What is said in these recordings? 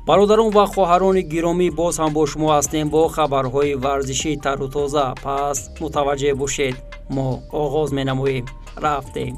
Бародарон ва хоҳарони гиромӣ, боз ҳам бо шумо ҳастем бо хабарҳои варзишии тару тоза. Пас мутаваҷҷеҳ бошед, мо оғоз менамоем. Рафтем.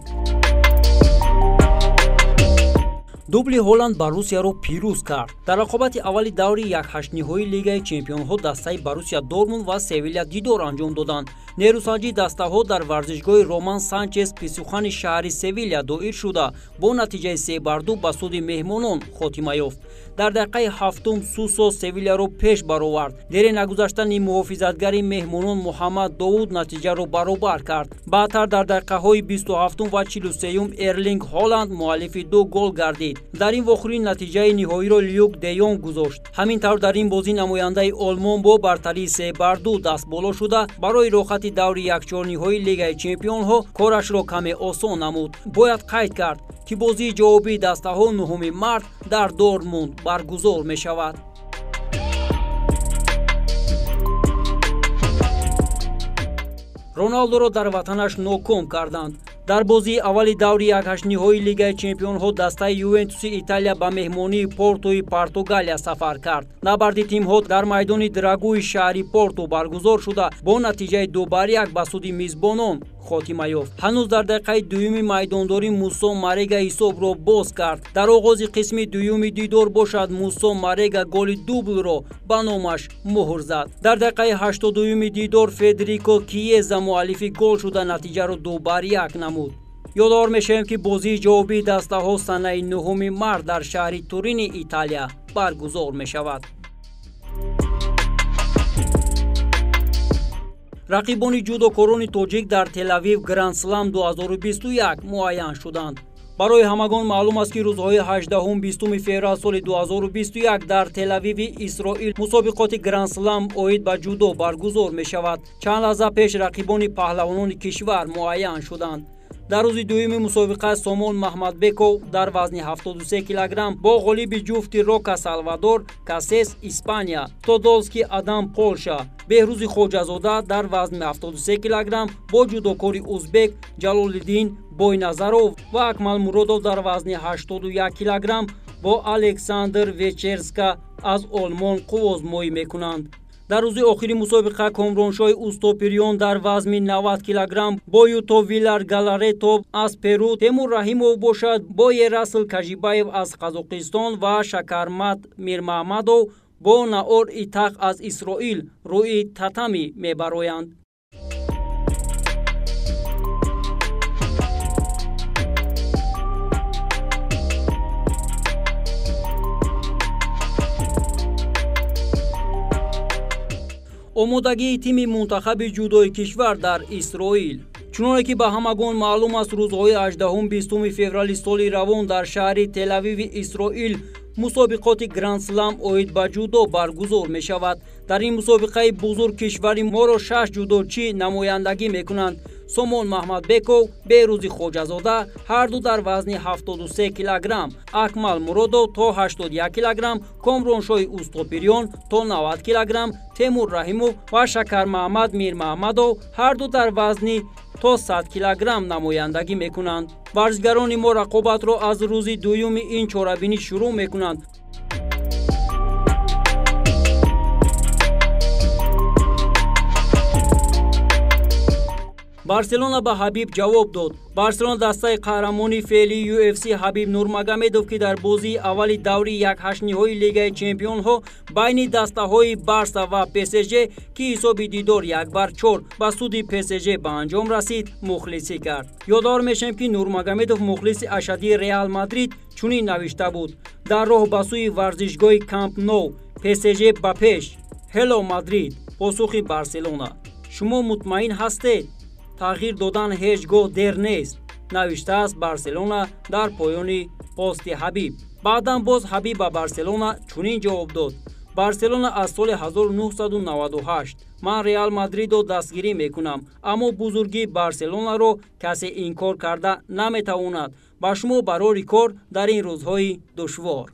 Дубли Ҳоланд Боруссияро пирӯз кард. Дар рақобати аввали даври 1/8-ниҳоии Лигаи чемпионҳо дастаи Боруссия Дортмунд ва Севиля дидор анҷом доданд. Нерӯсанҷии дастаҳо дар варзишгоҳи Роман Санчес Писухани шаҳри Севиля доир шуда, бо натиҷаи 3-2 ба суди меҳмонон хотима ёфт. Дар дақиқаи ҳафтум Сусо Севиляро пеш баровард. Дере нагузаштани муҳофизатгари меҳмонон Муҳаммад Довуд натиҷаро баробар кард. Баъдтар дар дақиқаҳои 27 ва 43 Эрлинг Ҳоланд муаллифи 2 гол гардид. Дар ин вохӯрӣ натиҷаи ниҳоиро Люк де Йонг гузошт. Ҳамин тавр дар ин бозӣ намояндаи Олмон бо бартарии 3-2 дастболо шуда, барои роҳхати даври 1/4-ниҳоии Лигаи чемпионҳо корашро каме осон намуд. Бояд қайд кард, ки бозии ҷавобии дастаҳо 9 март дар Дортмунд баргузор мешавад. Роналдоро дар ватанаш ноком карданд. Дар бозии аввали даври 1/8-ниҳоии Лигаи чемпионҳо дастаи Ювентуси Италия ба меҳмонии Портои Португалия сафар кард. Набарди тимҳо дар майдони Драгуи шаҳри Порту баргузор шуда, бо натиҷаи 2-1 ба суди мизбонон хотима ёфт. Ҳанӯз дар дақиқаи дуюми майдондорӣ Мусо Марега ҳисобро боз кард. Дар оғози қисми дуюми дидор бошад, Мусо Марега голи дублро ба номаш муҳр зад. Дар дақиқаи 82-юми дидор Федерико Киеза муаллифи гол шуда натиҷаро 2-1 намуд. Ёдовар мешавем, ки бозии ҷавобии дастаҳо санаи 9 март дар шаҳри Турини Италия баргузор мешавад. Рақибони ҷудокорони тоҷик дар Телавив Гранд-Слам 2021 муайян шуданд. Барои ҳамагон маълум аст, ки рӯзҳои 18-20 феврал соли 2021 дар Телавиви Исроил мусобиқоти Гранд-Слам оид ба ҷудо баргузор мешавад. Чанд лаҳза пеш рақибони паҳлавонони кишвар муайян шуданд. Дар рӯзи дуюми мусобиқа Сомон Маҳмадбеков дар вазни 73 килограмм бо ғолиби ҷуфти Рока Салвадор Касес Испания, Тодолски Адам Полша, Беҳрӯзи Хоҷазода дар вазни 73 килограмм бо ҷудокори узбек Ҷалолиддин Бойназаров ва Акмал Муродов дар вазни 81 килограмм бо Александр Вечерска аз Олмон қуввозмоӣ мекунанд. Дар рӯзи охири мусобиқа Комроншоҳи Устопирён дар вазни 90 килограмм бо Юто Вилар Галаретов аз Перу, Темур Раҳимов бошад бо Ерасл Кажибаев аз Қазоқистон ва Шакармат Мирмаҳмадов бо Наор Итақ аз Исроил рӯи татами мебароянд. Омодагии тими мунтахаби ҷудои кишвар дар Исроил. Чуноне ки ба ҳамагон маълум аст, рӯзҳои 18-20 феврали соли равон дар шаҳри Телавиви Исроил мусобиқоти Гранд-Слам оид ба ҷудо баргузор мешавад. Дар ин мусобиқаи бузург кишвари моро 6 ҷудочӣ намояндагӣ мекунанд. Сомон Маҳмадбеков, Беҳрӯзи Хоҷазода ҳарду дар вазни 73 килограмм, Акмал Муродов то 81 килограмм, Комроншоҳи Устопирён то 90 килограмм, Темур Раҳимов ва Шакармаҳмад Мирмаҳмадов ҳарду дар вазни то 100 килограмм намояндагӣ мекунанд. Варзишгарони мо рақобатро аз рӯзи дуюми ин чорабинӣ шурӯъ мекунанд. Барселона ба Ҳабиб ҷавоб дод. Барселона дастаи қаҳрамони феълии UFC Ҳабиб Нурмагомедов, ки дар бозии аввали даври 1/8-ниҳоии Лигаи чемпионҳо байни дастаҳои Барса ва ПСЖ, ки ҳисоби дидор 1-4 ба суди ПСЖ ба анҷом расид, мухлисӣ кард. Ёдовар мешавем, ки Нурмагомедов мухлиси ашаддии Реал Мадрид чунин навишта буд: дар роҳ ба сӯи варзишгоҳи Камп Ноу, ПСЖ ба пеш, Ҳело Мадрид, посухи Барселона. Шумо мутмаин ҳастед? Тағйир додан ҳеҷ гоҳ дер нест, навиштааст Барселона дар поёни пости Ҳабиб. Баъдан боз Ҳабиб ба Барселона чунин ҷавоб дод: Барселона аз соли 1998 ман Реал Мадридро дастгирӣ мекунам, аммо бузургии Барселонаро касе инкор карда наметавонад. Ба шумо барори кор дар ин рӯзҳои душвор.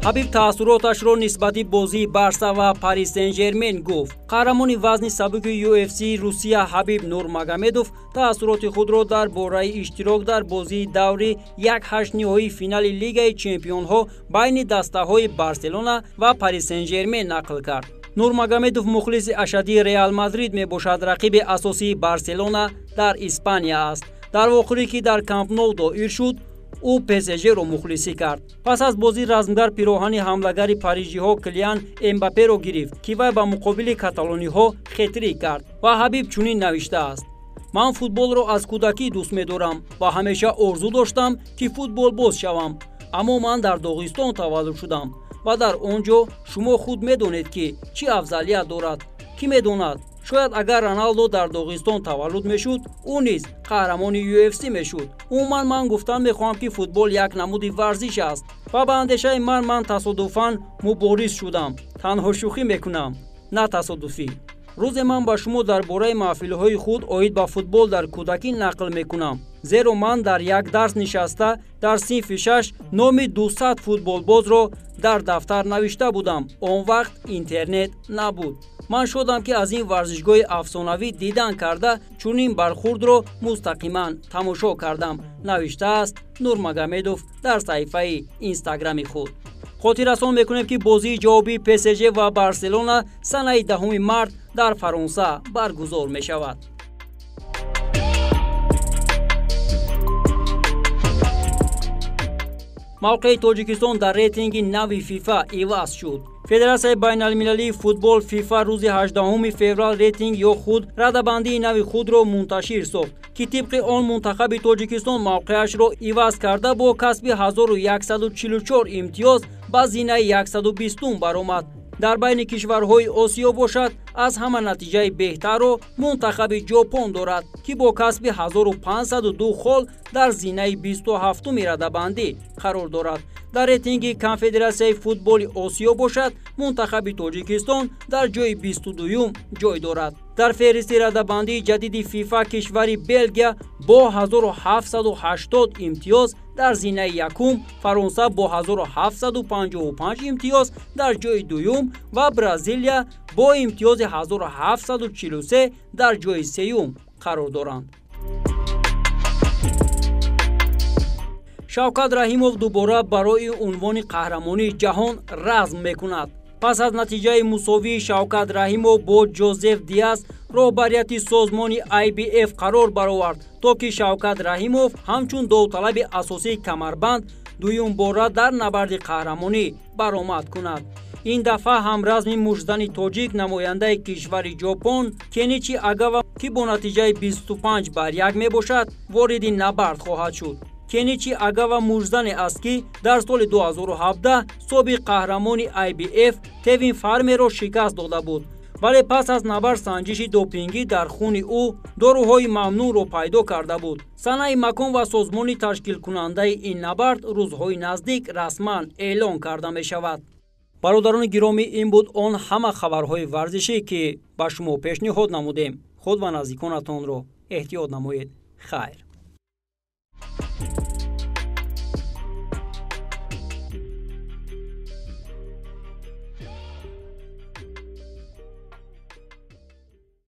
Ҳабиб таассуроташро нисбати бозии Барса ва Пари Сен-Жермен гуфт. Қаҳрамони вазни сабуки UFC Русия Ҳабиб Нурмагомедов таассуроти худро дар бораи иштирок дар бозии даври 1/8 финали Лигаи Чемпионҳо байни дастаҳои Барселона ва Пари Сен-Жермен нақл кард. Нурмагомедов мухлиси ашаддии Реал Мадрид мебошад, рақиби асосии Барселона дар Испания аст. Дар вохӯрӣ, ки дар Камп Ноу доир шуд, ӯ ПСЖ-ро мухлисӣ кард. Пас аз бозӣ размгар пироҳани ҳамлагари парижиҳо Килиан Эмбаперо гирифт, ки вай ба муқобили каталониҳо хетрик кард. Ва Ҳабиб чунин навиштааст: ман футболро аз кӯдакӣ дӯст медорам ва ҳамеша орзу доштам, ки футболбоз шавам. Аммо ман дар Доғистон таваллуд шудам ва дар он ҷо шумо худ медонед, ки чӣ афзалият дорад. Кӣ медонад, шояд агар Роналдо дар Доғистон таваллуд мешуд, ӯ низ қаҳрамони UFC мешуд. Умуман ман гуфтан мехоҳам, ки футбол як намуди варзиш аст ва ба андешаи ман тасодуфан мубориз шудам. Танҳо шӯхӣ мекунам, на тасодуфӣ. Рӯзе ман ба шумо дар бораи маҳфилҳои худ оид ба футбол дар кӯдакӣ нақл мекунам, зеро ман дар як дарс нишаста дар синфи 6 номи 200 футболбозро дар дафтар навишта будам. Он вақт интернет набуд. Ман шодам, ки аз ин варзишгоҳи афсонавӣ дидан карда чунин бархурдро мустақиман тамошо кардам, навиштааст Нурмагомедов дар саҳифаи Инстаграми худ. Хотиррасон мекунем, ки бозии ҷавобии ПСЖ ва Барселона санаи 10 март дар Фаронса баргузор мешавад. Мавқеи Тоҷикистон дар рейтинги нави ФИФА иваз шуд. Федератсияи байналмилалии футбол ФИФА рӯзи 18 феврал рейтинг ё худ радабандии нави худро мунташир сохт, ки тибқи он мунтахаби Тоҷикистон мавқеашро иваз карда бо касби 1144 имтиёз ба зинаи 120 баромад. Дар байни кишварҳои Осиё бошад, аз ҳама натиҷаи беҳтарро мунтахаби Ҷопон дорад, ки бо касби 1502 хол дар зинаи 27-уми радабандӣ қарор дорад. Дар рейтинги Конфедератсияи футболи Осиё бошад, мунтахаби Тоҷикистон дар ҷои 22-юм ҷой дорад. Дар феҳристи радабандии ҷадиди ФИФА кишвари Белгия бо 1780 имтиёз дар зинаи якум, Фаронса бо 1755 имтиёз дар ҷои дуюм ва Бразилия бо имтиёзи 1743 дар ҷои сеюм қарор доранд. Шавкат Раҳимов дубора барои унвони қаҳрамонии ҷаҳон разм мекунад. Пас аз натиҷаи мусовии Шавкат Раҳимов бо Ҷозеф Диас, роҳбарияти созмони IBF қарор баровард, то ки Шавкат Раҳимов ҳамчун довталаби асосии камарбанд дуюмбора дар набарди қаҳрамонӣ баромад кунад. Ин дафъа ҳамразми муштзани тоҷик намояндаи кишвари Ҷопон Кеничи Агава, ки бо натиҷаи 25-1 мебошад, вориди набард хоҳад шуд. Кеничи Агава муштзане аст, ки дар соли 2017 собиқ қаҳрамони IBF Тевин Фармерро шикаст дода буд, вале пас аз набард санҷиши допингӣ дар хуни ӯ доруҳои мамнӯъро пайдо карда буд. Санаи макон ва созмони ташкилкунандаи ин набард рӯзҳои наздик расман эълон карда мешавад. Бародарони гиромӣ, ин буд он ҳама хабарҳои варзишӣ, ки ба шумо пешниҳод намудем. Худ ва наздиконатонро эҳтиёт намоед. Хайр.